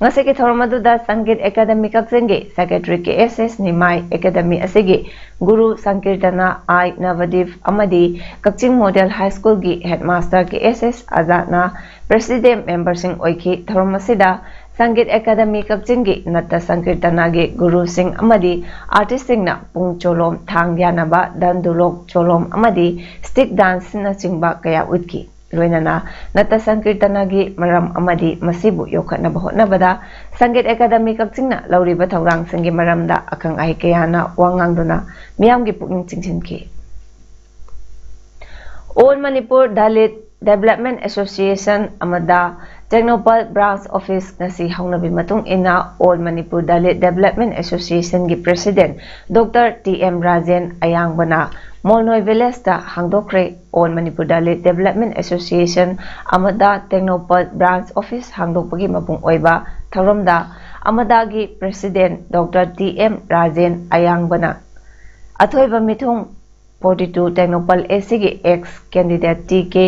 ꯉꯁꯤꯒꯤ ꯊꯧꯔꯝ ꯑꯗꯨꯗ ꯁꯪꯒꯤꯠ ꯑꯦꯀꯥꯗꯃꯤ ꯀꯛꯆꯤꯡꯒꯤ ꯁꯦꯀ꯭ꯔꯦꯇꯔꯤ ꯀꯦ ꯑꯦꯁ ꯑꯦꯁ ꯅꯤꯃꯥꯏ, ꯑꯦꯀꯥꯗꯃꯤ ꯑꯁꯤꯒꯤ ꯒꯨꯔꯨ ꯁꯪꯀꯤꯔꯇꯅ ꯑꯥꯏ ꯅꯕꯗꯤꯞ ꯑꯃꯗꯤ ꯀꯛꯆꯤꯡ ꯃꯣꯗꯦꯜ ꯍꯥꯏ ꯁ꯭ꯀꯨꯜꯒꯤ ꯍꯦꯗꯃꯥꯁꯇꯔ ꯀꯦ ꯑꯦꯁ ꯑꯦꯁ ꯑꯖꯥꯗꯅ ꯄ꯭ꯔꯦꯁꯤꯗꯦꯟ ꯃꯦꯝꯕꯔꯁꯤꯡ ꯑꯣꯏꯈꯤ꯫ ꯊꯧꯔꯝ ꯑꯁꯤꯗ ꯁꯪꯒꯤꯠ ꯑꯦꯀꯥꯗꯃꯤ ꯀꯛꯆꯤꯡꯒꯤ ꯅꯠꯇ ꯁꯪꯀꯤꯔꯇꯅꯥꯒꯤ ꯒꯨꯔꯨꯁꯤꯡ ꯑꯃꯗꯤ ꯑꯥꯔꯇꯤꯁꯁꯤꯡꯅ ꯄꯨꯡ ꯆꯣꯂꯣꯝ, ꯊꯥꯡ ꯌꯥꯅꯕ, ꯗꯟꯗꯨꯂꯣꯛ ꯆꯣꯂꯣꯝ ꯑꯃꯗꯤ ꯁ꯭ꯇꯤꯛ ꯗꯥꯟꯁꯅꯆꯤꯡꯕ ꯀꯌꯥ ꯎꯠꯈꯤ꯫ ꯂꯣꯏꯅꯅ ꯅꯠꯇ ꯁꯪꯀꯤꯔꯇꯅꯥꯒꯤ ꯃꯔꯝ ꯑꯃꯗꯤ ꯃꯁꯤꯕꯨ ꯌꯣꯛꯈꯠꯅꯕ ꯍꯣꯠꯅꯕꯗ ꯁꯪꯒꯤꯠ ꯑꯦꯀꯥꯗꯃꯤ ꯀꯛꯆꯤꯡꯅ ꯂꯧꯔꯤꯕ ꯊꯧꯗꯥꯡꯁꯤꯡꯒꯤ ꯃꯔꯝꯗ ꯑꯈꯪ ꯑꯍꯩ ꯀꯌꯥꯅ ꯋꯥ ꯉꯥꯡꯗꯨꯅ ꯃꯤꯌꯥꯝꯒꯤ ꯄꯨꯛꯅꯤꯡ ꯆꯤꯡꯁꯤꯟꯈꯤ꯫ All Manipur Dalit Development Association ꯑꯃꯗ ꯇꯦꯡꯅꯧꯄꯜ ꯕ꯭ꯔꯥꯟꯁ ꯑꯣꯐꯤꯁ ꯉꯁꯤ ꯍꯧꯅꯕꯤ ꯃꯇꯨꯡ ꯏꯟꯅ All Manipur Dalit Development Associationꯒꯤ president doctor T M Rajen ꯑꯌꯥꯡꯕꯅ ꯃꯣꯜꯅꯣꯏ ꯚꯤꯂꯦꯖꯇ ꯍꯥꯡꯗꯣꯛꯈ꯭ꯔꯦ꯫ All Manipur Dalit Development Association ꯑꯃꯗ ꯇꯦꯡꯅꯧꯄꯜ ꯕ꯭ꯔꯥꯟꯁ ꯑꯣꯐꯤꯁ ꯍꯥꯡꯗꯣꯛꯄꯒꯤ ꯃꯄꯨꯡ ꯑꯣꯏꯕ ꯊꯧꯔꯝꯗ ꯑꯃꯗꯥꯒꯤ president doctor T M Rajen ꯑꯌꯥꯡꯕꯅ ꯑꯊꯣꯏꯕ ꯃꯤꯊꯨꯡ ꯐꯣꯔꯇꯤ ꯇꯨ ꯇꯦꯡꯅꯧꯄꯜ ꯑꯦ ꯁꯤꯒꯤ ꯑꯦꯛꯁ ꯀꯦꯟꯗꯤꯗꯦꯠ ꯇꯤ ꯀꯦ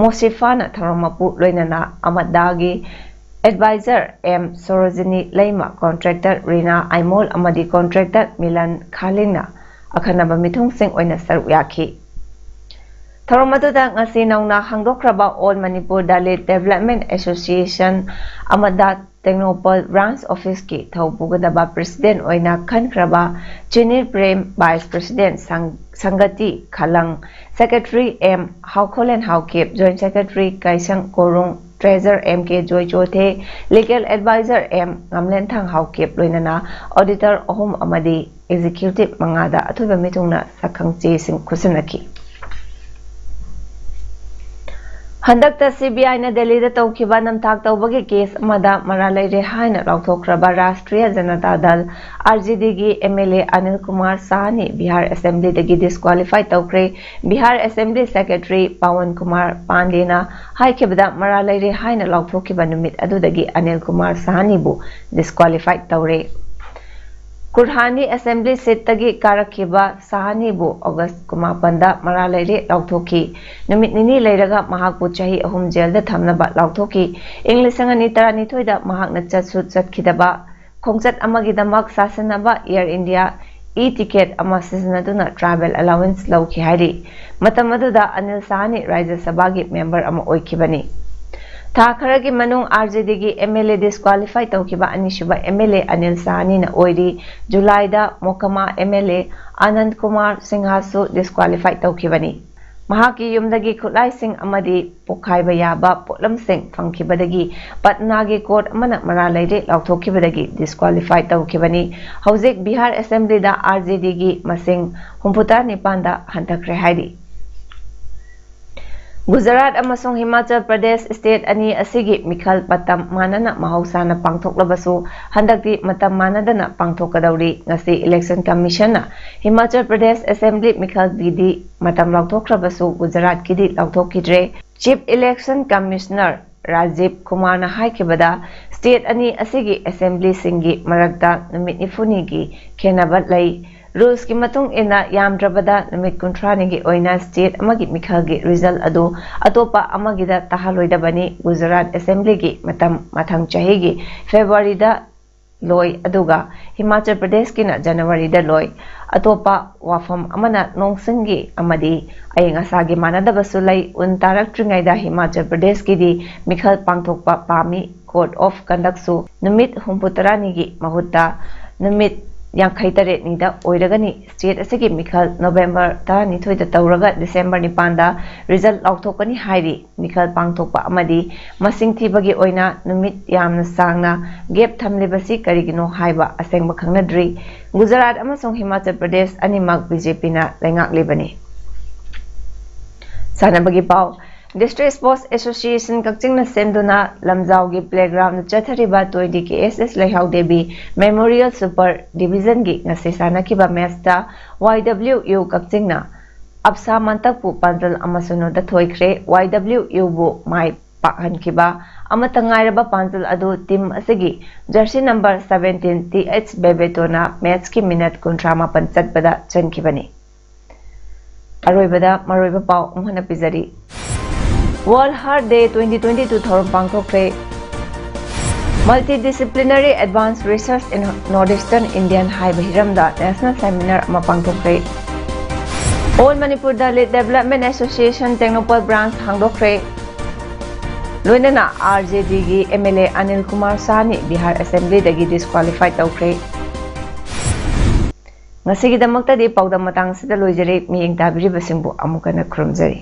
ꯃꯣꯁꯤꯐꯥꯅ ꯊꯧꯔꯝ ꯃꯄꯨ ꯂꯣꯏꯅꯅ ꯑꯃꯗꯥꯒꯤ adviser M Sorojini Leima, contractor Rina Aimol ꯑꯃꯗꯤ ꯀꯣꯟꯇ꯭ꯔꯦꯛꯇꯔ ꯃꯤꯂꯟ ꯈꯥꯂꯤꯡꯅ ꯑꯈꯟꯅꯕ ꯃꯤꯊꯨꯡꯁꯤꯡ ꯑꯣꯏꯅ ꯁꯔꯨꯛ ꯌꯥꯈꯤ꯫ ꯊꯧꯔꯝ ꯑꯗꯨꯗ ꯉꯁꯤ ꯅꯧꯅ ꯍꯥꯡꯗꯣꯛꯈ꯭ꯔꯕ All Manipur Dalit Development Association ꯑꯃꯗ ꯇꯦꯡꯅꯧꯄꯜ ꯕ꯭ꯔꯥꯟꯁ ꯑꯣꯐꯤꯁꯀꯤ ꯊꯧ ꯄꯨꯒꯗꯕ ꯄ꯭ꯔꯦꯁꯤꯗꯦꯟ ꯑꯣꯏꯅ ꯈꯟꯈ꯭ꯔꯕ ꯆꯤꯅꯤꯔ ꯄ꯭ꯔꯦꯝ, ꯚꯥꯏꯁ ꯄ꯭ꯔꯦꯁꯤꯗꯦꯟ ꯁꯪ-, ꯁꯪꯒꯇꯤ ꯈꯂꯪ, secretary M Haokholen Haokip, joint secretary Kaisang Korung, treasurer M K Joichothe, legal adviser M Ngamlenthang Haokip, ꯂꯣꯏꯅꯅ ꯑꯣꯗꯤꯇꯔ ꯑꯍꯨꯝ ꯑꯃꯗꯤ ꯑꯦꯛꯖꯤꯀ꯭ꯌꯨꯇꯤꯕ ꯃꯉꯥꯗ ꯑꯊꯣꯏꯕ ꯃꯤꯊꯨꯡꯅ ꯁꯛꯈꯪ ꯆꯦꯁꯤꯡ ꯈꯨꯠꯁꯤꯟꯅꯈꯤ꯫ ꯍꯟꯗꯛꯇ ꯁꯤ ꯕꯤ ꯑꯥꯏꯅ ꯗꯦꯜꯂꯤꯗ ꯇꯧꯈꯤꯕ ꯅꯝꯊꯥꯛ ꯇꯧꯕꯒꯤ ꯀꯦꯁ ꯑꯃꯗ ꯃꯔꯥꯜ ꯂꯩꯔꯦ ꯍꯥꯏꯅ ꯂꯥꯎꯊꯣꯛꯈ꯭ꯔꯕ ꯔꯥꯁꯇ꯭ꯔꯤꯌ ꯖꯅꯇꯥ ꯗꯜ, ꯑꯥꯔ ꯖꯦ ꯗꯤꯒꯤ M L A Anil Kumar Sahani Bihar ꯑꯦꯁꯦꯝꯕ꯭ꯂꯤꯗꯒꯤ ꯗꯤꯁꯀ꯭ꯋꯥꯂꯤꯐꯥꯏ ꯇꯧꯈ꯭ꯔꯦ꯫ ꯕꯤꯍꯥꯔ ꯑꯦꯁꯦꯝꯕ꯭ꯂꯤ ꯁꯦꯀ꯭ꯔꯦꯇꯔꯤ ꯄꯋꯟ ꯀꯨꯃꯥꯔ ꯄꯥꯟꯗꯦꯅ ꯍꯥꯏꯈꯤꯕꯗ, ꯃꯔꯥꯜ ꯂꯩꯔꯦ ꯍꯥꯏꯅ ꯂꯥꯎꯊꯣꯛꯈꯤꯕ ꯅꯨꯃꯤꯠ ꯑꯗꯨꯗꯒꯤ ꯑꯅꯤꯜ ꯀꯨꯃꯥꯔ ꯁꯥꯍꯅꯤꯕꯨ ꯗꯤꯁꯀ꯭ꯋꯥꯂꯤꯐꯥꯏ ꯇꯧꯔꯦ꯫ ꯀꯨꯔꯍꯥꯅꯤ ꯑꯦꯁꯦꯝꯕ꯭ꯂꯤ ꯁꯤꯠꯇꯒꯤ ꯀꯥꯔꯛꯈꯤꯕ ꯁꯥꯍꯥꯅꯤꯕꯨ ꯑꯣꯒꯁ ꯀꯨꯟꯃꯥꯄꯟꯗ ꯃꯔꯥ ꯂꯩꯔꯦ ꯂꯥꯎꯊꯣꯛꯈꯤ꯫ ꯅꯨꯃꯤꯠ ꯅꯤꯅꯤ ꯂꯩꯔꯒ ꯃꯍꯥꯛꯄꯨ ꯆꯍꯤ ꯑꯍꯨꯝ ꯖꯦꯜꯗ ꯊꯝꯅꯕ ꯂꯥꯎꯊꯣꯛꯈꯤ꯫ ꯏꯪ ꯂꯤꯁꯤꯡ ꯑꯅꯤ ꯇꯔꯥꯅꯤꯊꯣꯏꯗ ꯃꯍꯥꯛꯅ ꯆꯠꯁꯨ ꯆꯠꯈꯤꯗꯕ ꯈꯣꯡꯆꯠ ꯑꯃꯒꯤꯗꯃꯛ ꯁꯥꯁꯟꯅꯕ Air India E ticket ꯑꯃ ꯁꯤꯖꯤꯟꯅꯗꯨꯅ travel allowance ꯂꯧꯈꯤ ꯍꯥꯏꯔꯤ꯫ ꯃꯇꯝ ꯑꯗꯨꯗ ꯑꯅꯤꯜ ꯁꯥꯍꯥꯅꯤ ꯔꯥꯖ꯭ꯌ ꯁꯚꯥꯒꯤ ꯃꯦꯝꯕꯔ ꯑꯃ ꯑꯣꯏꯈꯤꯕꯅꯤ꯫ ꯊꯥ ꯈꯔꯒꯤ ꯃꯅꯨꯡ RJDꯒꯤ MLA disqualify ꯇꯧꯈꯤꯕ ꯑꯅꯤꯁꯨꯕ MLA ꯑꯅꯤꯜ ꯁꯥꯍꯥꯅꯤꯅ ꯑꯣꯏꯔꯤ꯫ ꯖꯨꯂꯥꯏꯗ ꯃꯣꯀꯃꯥ MLA ꯑꯅꯟꯠ ꯀꯨꯃꯥꯔ ꯁꯤꯡꯍꯁꯨ disqualify ꯇꯧꯈꯤꯕꯅꯤ꯫ ꯃꯍꯥꯛꯀꯤ ꯌꯨꯝꯗꯒꯤ ꯈꯨꯠꯂꯥꯏꯁꯤꯡ ꯑꯃꯗꯤ ꯄꯣꯈꯥꯏꯕ ꯌꯥꯕ ꯄꯣꯠꯂꯝꯁꯤꯡ ꯐꯪꯈꯤꯕꯗꯒꯤ ꯄꯠꯅꯥꯒꯤ ꯀꯣꯔꯠ ꯑꯃꯅ ꯃꯔꯥ ꯂꯩꯔꯦ ꯂꯥꯎꯊꯣꯛꯈꯤꯕꯗꯒꯤ disqualify ꯇꯧꯈꯤꯕꯅꯤ꯫ ꯍꯧꯖꯤꯛ ꯕꯤꯍꯥꯔ ꯑꯦꯁꯦꯝꯕ꯭ꯂꯤꯗ RJDꯒꯤ ꯃꯁꯤꯡ ꯍꯨꯝꯐꯨꯇꯔꯥ ꯅꯤꯄꯥꯟꯗ ꯍꯟꯊꯈ꯭ꯔꯦ ꯍꯥꯏꯔꯤ꯫ ꯒꯨꯖꯔꯥꯠ ꯑꯃꯁꯨꯡ ꯍꯤꯃꯥꯆꯜ ꯄ꯭ꯔꯗꯦꯁ state ꯑꯅꯤ ꯑꯁꯤꯒꯤ ꯃꯤꯈꯜ ꯃꯇꯝ ꯃꯥꯟꯅꯅ ꯃꯍꯧꯁꯥꯅ ꯄꯥꯡꯊꯣꯛꯂꯕꯁꯨ, ꯍꯟꯗꯛꯇꯤ ꯃꯇꯝ ꯃꯥꯟꯅꯗꯅ ꯄꯥꯡꯊꯣꯛꯀꯗꯧꯔꯤ꯫ ꯉꯁꯤ Election Commissionꯅ ꯍꯤꯃꯥꯆꯜ ꯄ꯭ꯔꯗꯦꯁ ꯑꯦꯁꯦꯝꯕ꯭ꯂꯤ ꯃꯤꯈꯜꯒꯤꯗꯤ ꯃꯇꯝ ꯂꯥꯎꯊꯣꯛꯈ꯭ꯔꯕꯁꯨ, ꯒꯨꯖꯔꯥꯠꯀꯤꯗꯤ ꯂꯥꯎꯊꯣꯛꯈꯤꯗ꯭ꯔꯦ꯫ Chief Election Commissioner ꯔꯥꯖꯤꯕ ꯀꯨꯃꯥꯔꯅ ꯍꯥꯏꯈꯤꯕꯗ, state ꯑꯅꯤ ꯑꯁꯤꯒꯤ ꯑꯦꯁꯦꯝꯕ꯭ꯂꯤꯁꯤꯡꯒꯤ ꯃꯔꯛꯇ ꯅꯨꯃꯤꯠ ꯅꯤꯐꯨꯅꯤꯒꯤ ꯈꯦꯟꯅꯕ ꯂꯩ꯫ Rulesꯀꯤ ꯃꯇꯨꯡ ꯏꯟꯅ, ꯌꯥꯝꯗ꯭ꯔꯕꯗ ꯅꯨꯃꯤꯠ ꯀꯨꯟꯊ꯭ꯔꯥꯅꯤꯒꯤ ꯑꯣꯏꯅ state ꯑꯃꯒꯤ ꯃꯤꯈꯜꯒꯤ result ꯑꯗꯨ ꯑꯇꯣꯞꯄ ꯑꯃꯒꯤꯗ ꯇꯥꯍꯜꯂꯣꯏꯗꯕꯅꯤ꯫ ꯒꯨꯖꯔꯥꯠ ꯑꯦꯁꯦꯝꯕ꯭ꯂꯤꯒꯤ ꯃꯇꯝ ꯃꯊꯪ ꯆꯍꯤꯒꯤ Februaryꯗ ꯂꯣꯏ, ꯑꯗꯨꯒ ꯍꯤꯃꯥꯆꯜ ꯄ꯭ꯔꯗꯦꯁꯀꯤꯅ Januaryꯗ ꯂꯣꯏ꯫ ꯑꯇꯣꯞꯄ ꯋꯥꯐꯝ ꯑꯃꯅ, ꯅꯣꯡꯁꯤꯡꯒꯤ ꯑꯃꯗꯤ ꯑꯏꯪ ꯑꯁꯥꯒꯤ ꯃꯥꯟꯅꯗꯕꯁꯨ ꯂꯩ꯫ ꯎꯟ ꯇꯥꯔꯛꯇ꯭ꯔꯤꯉꯩꯗ ꯍꯤꯃꯥꯆꯜ ꯄ꯭ꯔꯗꯦꯁꯀꯤꯗꯤ ꯃꯤꯈꯜ ꯄꯥꯡꯊꯣꯛꯄ ꯄꯥꯝꯃꯤ꯫ Code of Conductꯁꯨ ꯅꯨꯃꯤꯠ ꯍꯨꯝꯐꯨ ꯇꯔꯥꯅꯤꯒꯤ ꯃꯍꯨꯠꯇ ꯅꯨꯃꯤꯠ ꯌꯥꯡꯈꯩ ꯇꯔꯦꯠꯅꯤꯗ ꯑꯣꯏꯔꯒꯅꯤ꯫ State ꯑꯁꯤꯒꯤ ꯃꯤꯈꯜ November ꯇꯔꯥꯅꯤꯊꯣꯏꯗ ꯇꯧꯔꯒ December ꯅꯤꯄꯥꯟꯗ result ꯂꯥꯎꯊꯣꯛꯀꯅꯤ ꯍꯥꯏꯔꯤ꯫ ꯃꯤꯈꯜ ꯄꯥꯡꯊꯣꯛꯄ ꯑꯃꯗꯤ ꯃꯁꯤꯡ ꯊꯤꯕꯒꯤ ꯑꯣꯏꯅ ꯅꯨꯃꯤꯠ ꯌꯥꯝꯅ ꯁꯥꯡꯅ gap ꯊꯝꯂꯤꯕꯁꯤ ꯀꯔꯤꯒꯤꯅꯣ ꯍꯥꯏꯕ ꯑꯁꯦꯡꯕ ꯈꯪꯅꯗ꯭ꯔꯤ꯫ ꯒꯨꯖꯔꯥꯠ ꯑꯃꯁꯨꯡ ꯍꯤꯃꯥꯆꯜ ꯄ꯭ꯔꯗꯦꯁ ꯑꯅꯤꯃꯛ BJPꯅ ꯂꯩꯉꯥꯛꯂꯤꯕꯅꯤ꯫ ꯁꯥꯟꯅꯕꯒꯤ ꯄꯥꯎ꯫ District Sports Association ꯀꯛꯆꯤꯡꯅ ꯁꯦꯝꯗꯨꯅ ꯂꯝꯖꯥꯎꯒꯤ playgroundꯗ ꯆꯠꯊꯔꯤꯕ twenty KSS ꯂꯩꯍꯥꯎꯗꯦꯕꯤ Memorial Super Divisionꯒꯤ ꯉꯁꯤ ꯁꯥꯟꯅꯈꯤꯕ matchꯇ YWU ꯀꯛꯆꯤꯡꯅ ꯑꯞꯁꯥ ꯃꯟꯇꯛꯄꯨ ꯄꯥꯟꯖꯜ ꯑꯃ ꯁꯨꯞꯅꯗ ꯊꯣꯏꯈ꯭ꯔꯦ꯫ YWUꯕꯨ ꯃꯥꯏ ꯄꯥꯛꯍꯟꯈꯤꯕ ꯑꯃꯠꯇ ꯉꯥꯏꯔꯕ ꯄꯥꯟꯖꯜ ꯑꯗꯨ team ꯑꯁꯤꯒꯤ jersey number seventeen T H ꯕꯦꯕꯦꯇꯣꯅ matchꯀꯤ minute ꯀꯨꯟꯊ꯭ꯔꯥ ꯃꯥꯄꯟ ꯆꯠꯄꯗ ꯆꯟꯈꯤꯕꯅꯤ꯫ ꯑꯔꯣꯏꯕꯗ ꯃꯔꯨꯑꯣꯏꯕ ꯄꯥꯎ ꯑꯃꯨꯛ ꯍꯟꯅ ꯄꯤꯖꯔꯤ꯫ World Heart Day twenty twenty two ꯊꯧꯔꯝ ꯄꯥꯡꯊꯣꯛꯈ꯭ꯔꯦ꯫ Multidisciplinary Advanced Research in Northeastern Indian ꯍꯥꯏꯕ ꯍꯤꯔꯝꯗ national seminar ꯑꯃ ꯄꯥꯡꯊꯣꯛꯈ꯭ꯔꯦ꯫ All Manipur Dalit Development Association Tengnoupal branch ꯍꯥꯡꯗꯣꯛꯈ꯭ꯔꯦ꯫ ꯂꯣꯏꯅꯅ RJDꯒꯤ MLA ꯑꯅꯤꯜ ꯀꯨꯃꯥꯔ ꯁꯥꯍꯅꯤ ꯕꯤꯍꯥꯔ assemblyꯗꯒꯤ disqualify ꯇꯧꯈ꯭ꯔꯦ꯫ ꯉꯁꯤꯒꯤꯗꯃꯛꯇꯗꯤ ꯄꯥꯎꯗꯝ ꯃꯇꯥꯡ ꯑꯁꯤꯗ ꯂꯣꯏꯖꯔꯦ꯫ ꯃꯤꯠꯌꯦꯡ ꯇꯥꯕꯤꯔꯤꯕꯁꯤꯡꯕꯨ ꯑꯃꯨꯛ ꯍꯟꯅ ꯈꯨꯔꯨꯝꯖꯔꯤ꯫